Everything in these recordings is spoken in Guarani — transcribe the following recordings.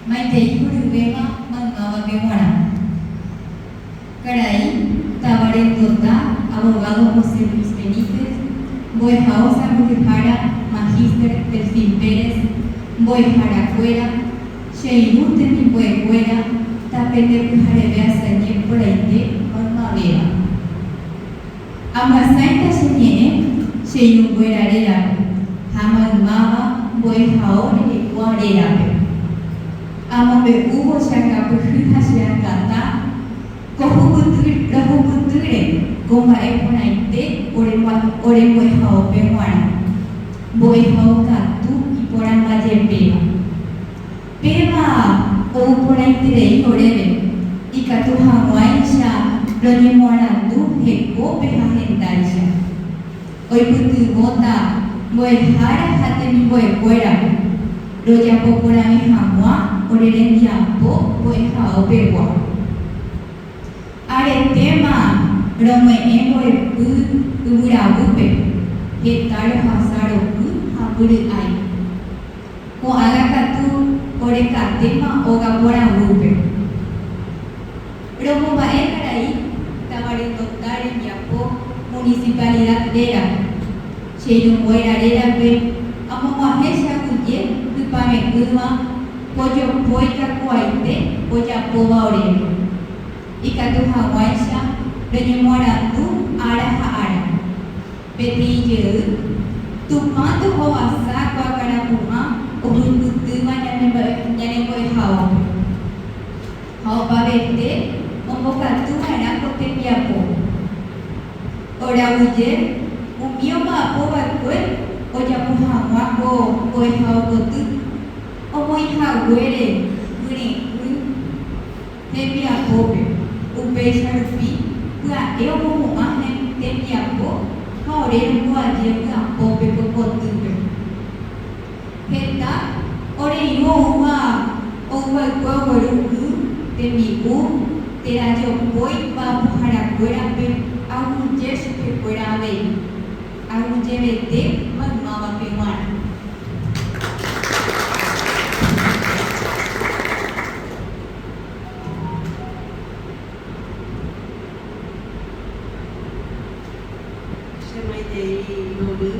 Maitei horyvéva maymávape g̃uarã. Karai táva rendota abogado José Luis Benítez, mbo'ehao sãmbyhyhára Magíster Delfín Pérez, mbo'eharakuéra, che irũ temimbo'ekuéra tapete pyhareve asaje porãite maymavéva. Amyasãita che ñe'ẽ che irũnguéra rérape ha maymáva mbo'ehao rerekua rérape. Amombe'úvo che angapyhy ha che angata ko hupyty rohupytýre ko mba'e porãite ore mbo'ehaópe g̃uarã, mbo'ehao katu iporãmbajepéva. Péva ou porãiterei oréve, ikatu hag̃uáicha roñemoarandu hekópe ha hendáicha. Oipytyvõta mbo'ehára ha temimbo'ekuérape, rojapo porãve hag̃ua ore rembiapo mbo'ehao pegua. Aretéma rome'ẽ mbo'epy yvyravýpe, heta rohasa roky ha mbyry'ái. Ko'ágã katu orekatéma óga porãguýpe. Romomba'e karai tavarendota rembiapo municipalidad rérape. Che irũnguéra rérape amog̃uahẽ che aguyje hypave'ỹva ko jopói kakuaaite ojapóva oréve. Ikatu hag̃uáicha roñemoarandu ára ha ára. Peteĩ jey, Tupã tohovasa ko akãrapu'ã ohupytýva ñanembo'ehaópe. Ha opavete ombokatu va'erã ko tembiapo. Oraguyje umi omba'apo va'ekue ojapo hag̃ua ko mbo'ehao koty omoĩ haguére kyre'ỹ Hembiapópe, upéicha rupi pya'e omohu'ã tembiapo ha ore romboaje vy'apópe ko kotýpe. Heta ore irũ oúva ouva'ekue ogueru y, tembi'u, térã jopói mba'apoharakuérape aguyje chupekuéra avei. Aguyjevete maymávape g̃uarã. Che maitei rory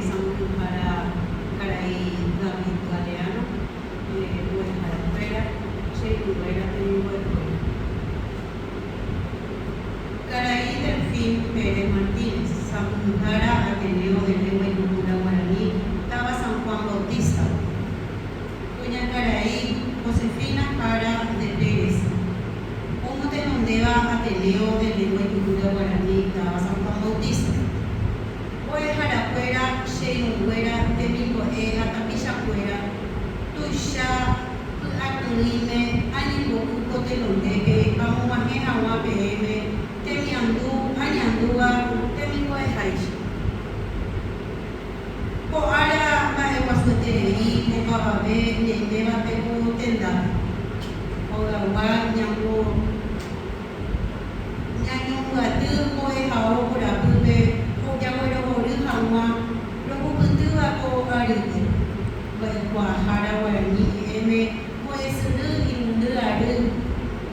sãmbyhyhára karai David Galeano, mbo'eharakuéra, che irũnguéra temimbo'ekuéra. Karai Delfín Pérez Martínez, sãmbyhyhára Ateneo de Lengua y Cultura Guaraní, táva San Juan Bautista-pe. Kuñakarai Josefina Jara de Pérez, omotenondéva Ateneo de Lengua y Cultura Guaraní táva San Juan Bautista. Mbo'eharakuéra, che irũnguéra, temimbo'e ha tapichakuéra, tuicha py'akyrỹime añembo'y ko tenondépe amog̃uahẽ hag̃ua peẽme temiandu añandúva temimbo'eháicha. Ko ára mba'eguasueterei opavave ñaimévape ko tendápe. Ogaygua ñambo ñañombyaty mbo'ehao korapýpe ojaguerohory hag̃ua rohupytýva ko arýpe. Mba'ekuaahára guarani ñe'ẽme mbo'esyry irundy ary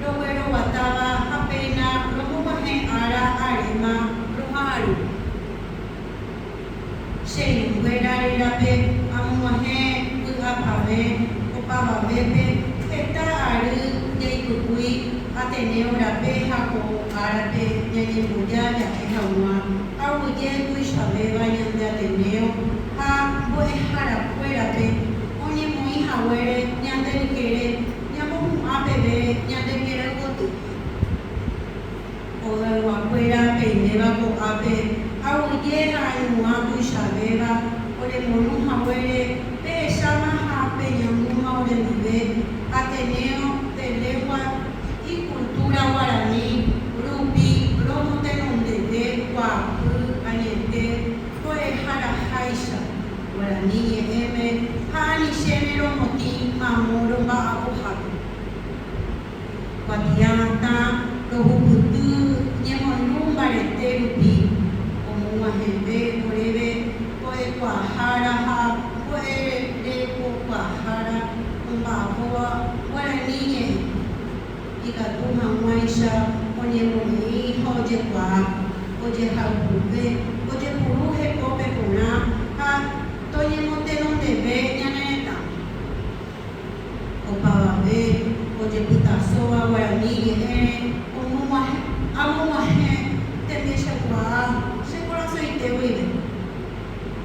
rogueroguatáva ha péina romog̃uahẽ ára aréma roha'arõ. Che irũnguéra rérape amog̃uahẽ vy'apavẽ opavavépe heta ary jaipykúi Ateneo rape ha ko árape ñañemboja ja'e hag̃ua aguyje tuichavéva ñande Ateneo ha mbo'eharakuérape oñemoĩ haguére ñande ykére ñamohu'ã peve ñande kerayvoty. Ogayguakuéra peiméva ko'ápe aguyje ha añuã tuichavéva oremoirũ haguére pehecháma ha peñandúma orendive Ateneo de Lengua y Cultura Guarani rupi romotenondeve kuaapy añete mbo'eharaháicha Guarani ñe'ẽme ha anichéne romotĩ mamo romba'apohápe. Kuatia'atã rohupyty ñemoirũ mbarete rupi, omog̃uahẽve oréve mbo'ekuaahára ha mbo'erekokuaahára omba'apóva. ikatu hag̃uáicha oñemoneĩ ha ojekuaa, ojehayhuve, ojepuru hekópe porã ha toñemotenondeve ñane retãme. Opavave ojepytasóva guarani ñe'ẽre amog̃uahẽ tembiachakuaa che korasõite guive.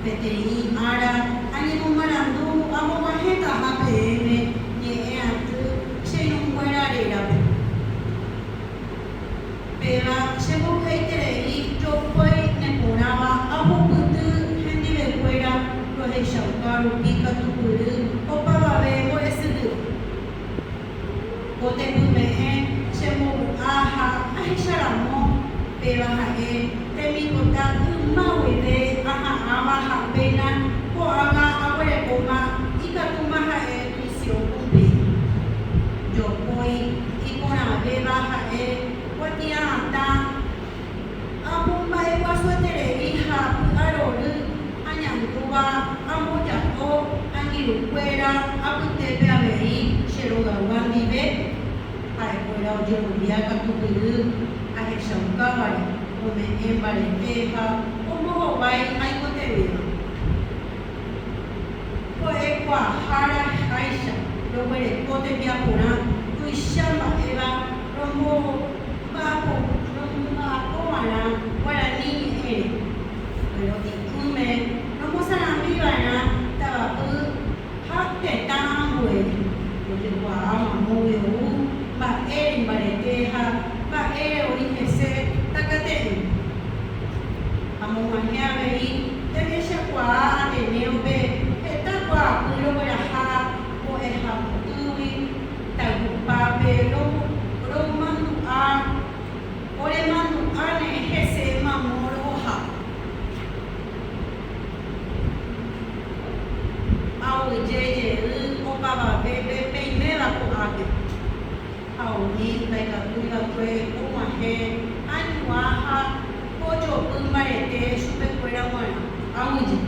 Peteĩ ára añemomarandu amog̃uahẽtaha peẽme ñe'ẽ aty che irũnguéra rérape. Péva chembovy'aiterei jopói neporãva ahupyty hendivekuéra rohechauka rupi katupyry opavave mbo'esyry. Ko tepyme'ẽ chembovy'a ha ahecharamo péva ha'e tembipota yma guive aha'ãva ha péina ko'ág̃a aguerekóma ikatúma ha'e misión cumplida. Jopói iporãvéva ha'e kuatia'atã amomba'eguasueterei ha py'arory añandúva amboja'o angirũkuéra apytépe avei che rogaygua ndive, ha'ekuéra ojerovia katupyry ahechaukávare, ome'ẽ mbarete ha ombohovái aikotevẽva. Mbo'ekuaahára háicha roguereko tembiaporã tuicha mba'éva romomba'apova'erã guarani ñe'ẽre. Roti'ỹme romosarambiva'erã tavapy ha tetã ambuére. Rojekuaa mamógui ou mba'ére imbarete ha mba'ére oĩ hese takate'ỹ. Amog̃uahẽ avei tembiachakuaa Ateneo-pe heta kuaapy rogueraha mbo'ehapotýgui tayhupápe romandu'a oremandu'áne hese mamo rohoha. Aguyje jey opavavépe peiméva ko'ápe. Ha umi ndaikatúi va'ekue og̃uahẽ añuã ha ojopy mbarete chupekuéra g̃uarã. Aguyje.